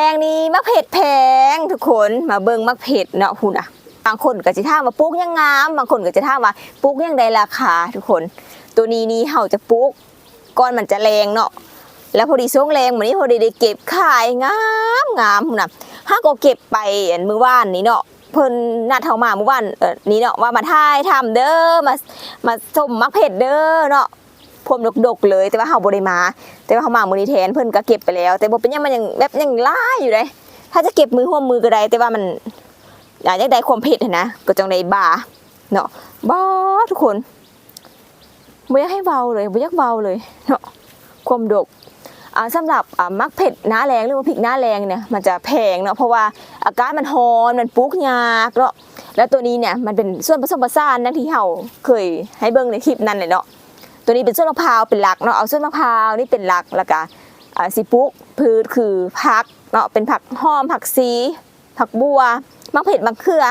ແລງນີ້ໝາກເຜັດແພງທຸກຄົນ ມາເບິ່ງໝາກເຜັດເນາະ ພຸ້ນນະ. ບາງຄົນກໍຊິຖາມວ່າປູກຫຍັງງາມ ບາງຄົນກໍຈະຖາມວ່າປູກຫຍັງໄດ້ລາຄາ ທຸກຄົນ. ໂຕນີ້ນີ້ເຮົາຈະປູກກ່ອນມັນຈະແລງເນາະ ແລ້ວພໍດີຊ່ວງແລງມື້ນີ້ພໍດີໄດ້ເກັບຂາຍ ງາມໆ ພຸ້ນນະ. ຫາກໍເກັບໄປອັນມື້ວານນີ້ເນາະ ເພິ່ນນັດເຮົາມາມື້ວານ ເອີ ນີ້ເນາະ ວ່າມາຖ່າຍທຳເດີ ມາ ມາຊົມໝາກເຜັດເດີເນາະ ພວມດົກໆເລີຍ ແຕ່ວ່າເຮົາບໍ່ໄດ້ມາ ແຕ່ວ່າເຮົາມາມື້ນີ້ແທນ. ເພິ່ນກໍເກັບໄປແລ້ວ ແຕ່ບໍ່ເປັນຫຍັງ ມັນຍັງແບບຍັງຫຼາຍຢູ່ເດ້. ຖ້າຈະເກັບມື້ຮ່ວມມື້ກໍໄດ້ ແຕ່ວ່າມັນ ອາ ຢາກໄດ້ຄວາມເຜັດຫັ້ນນະ ກໍຕ້ອງໄດ້ບາເນາະ. ບາ ທຸກຄົນ ບໍ່ຢາກໃຫ້ເວົ້າເລີຍ ບໍ່ຢາກເວົ້າເລີຍເນາະ ຄວາມດົກ. ອ່າ ສຳລັບ ອ່າ ໝາກເຜັດໜ້າແລ້ງ ຫຼືວ່າພິກໜ້າແລ້ງນີ້ ມັນຈະແພງເນາະ ເພາະວ່າອາກາດມັນຮ້ອນ ມັນປູກຍາກເນາະ. ແລ້ວໂຕນີ້ນີ້ ມັນເປັນສ່ວນປະສົມປະສານ ດັ່ງທີ່ເຮົາເຄີຍໃຫ້ເບິ່ງໃນຄລິບນັ້ນແຫຼະເນາະ. ໂຕນີ້ເປັນສວນມະພ້າວເປັນຫຼັກເນາະ ເອົາສວນມະພ້າວນີ້ເປັນຫຼັກ ແລ້ວກະ ອ່າ ຊິປູກພືດຄືຜັກເນາະ ເປັນຜັກຫອມ ຜັກຊີ ຜັກບົ່ວ ໝາກເຜັດ ໝາກເຂືອ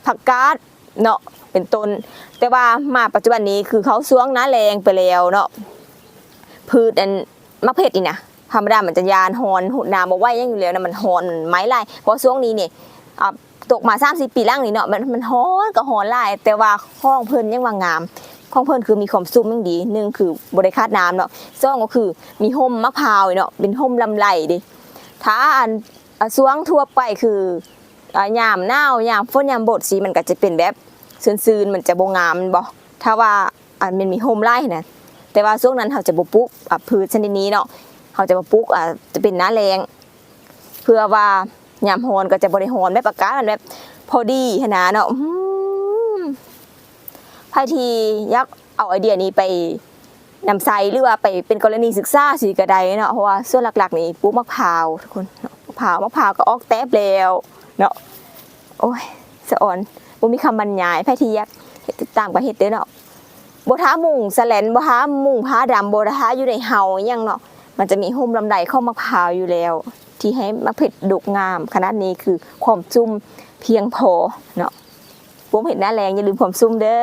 ຜັກກາດເນາະ ເປັນຕົ້ນ. ແຕ່ວ່າມາປັດຈຸບັນນີ້ຄືເຂົ້າຊ່ວງໜ້າແລ້ງໄປແລ້ວເນາະ ພືດອັນໝາກເຜັດນີ້ນະ ທຳມະດາມັນຈະຢ້ານຮ້ອນ ຫົດນ້ຳບໍ່ໄຫວຫຍັງຢູ່ແລ້ວນະ ມັນຮ້ອນ ມັນໄໝ້ຫຼາຍ. ເພາະຊ່ວງນີ້ນີ້ ອ່າ ຕົກມາສາມສີ່ປີຫຼັງນີ້ເນາະ ມັນ ມັນຮ້ອນກໍຮ້ອນຫຼາຍ ແຕ່ວ່າຂອງເພິ່ນຍັງວ່າງາມ. ຂອງເພິ່ນຄືມີຄວາມຊຸ່ມຢ່າງດີ ໜຶ່ງຄືບໍ່ໄດ້ຂາດນ້ຳເນາະ ສອງກໍຄືມີຮົ່ມໝາກພ້າວເນາະ ເປັນຮົ່ມລຳໄລເດ້. ຖ້າອັນ ອ່າ ຊ່ວງທົ່ວໄປຄື ອ່າ ຍາມໜາວ ຍາມຝົນ ຍາມບົດຊີ້ ມັນກໍຈະເປັນແບບຊືນໆ ມັນຈະບໍ່ງາມແມ່ນບໍ່ ຖ້າວ່າ ອັນ ມັນມີຮົ່ມຫຼາຍຫັ້ນນະ. ແຕ່ວ່າຊ່ວງນັ້ນເຮົາຈະບໍ່ປູກ ອ່າ ພືດຊະນິດນີ້ເນາະ ເຮົາຈະມາປູກ ອ່າ ຈະເປັນໜ້າແລ້ງ ເພື່ອວ່າຍາມຮ້ອນກໍຈະບໍ່ໄດ້ຮ້ອນ ແບບອາກາດມັນແບບພໍດີຫັ້ນນະເນາະ. ອືມ ໃຜທີ່ຢາກເອົາໄອເດຍນີ້ໄປນຳໃຊ້ ຫຼືວ່າໄປເປັນກໍລະນີສຶກສາຊີ້ກໍໄດ້ເນາະ ເພາະວ່າສ່ວນຫຼັກໆນີ້ປູກໝາກພ້າວທຸກຄົນເນາະ ໝາກພ້າວ ໝາກພ້າວກໍອອກແຕບແລ້ວເນາະ. ໂອ້ຍ ສະອອນ ບໍ່ມີຄຳບັນຍາຍ. ໃຜທີ່ຢາກເຮັດຕາມກໍເຮັດເດີເນາະ ບໍ່ຖ້າມຸງສະແລນ ບໍ່ຖ້າມຸງຜ້າດຳ ບໍ່ຖ້າຢູ່ໃນເຮົາຫຍັງເນາະ ມັນຈະມີຮົ່ມລຳໄລຂອງໝາກພ້າວຢູ່ແລ້ວ ທີ່ໃຫ້ໝາກເຜັດດົກງາມຂະໜາດນີ້ ຄືຄວາມຊຸ່ມພຽງພໍເນາະ. ປູກເຜັດໜ້າແລ້ງຢ່າລືມຄວາມຊຸ່ມເດີ.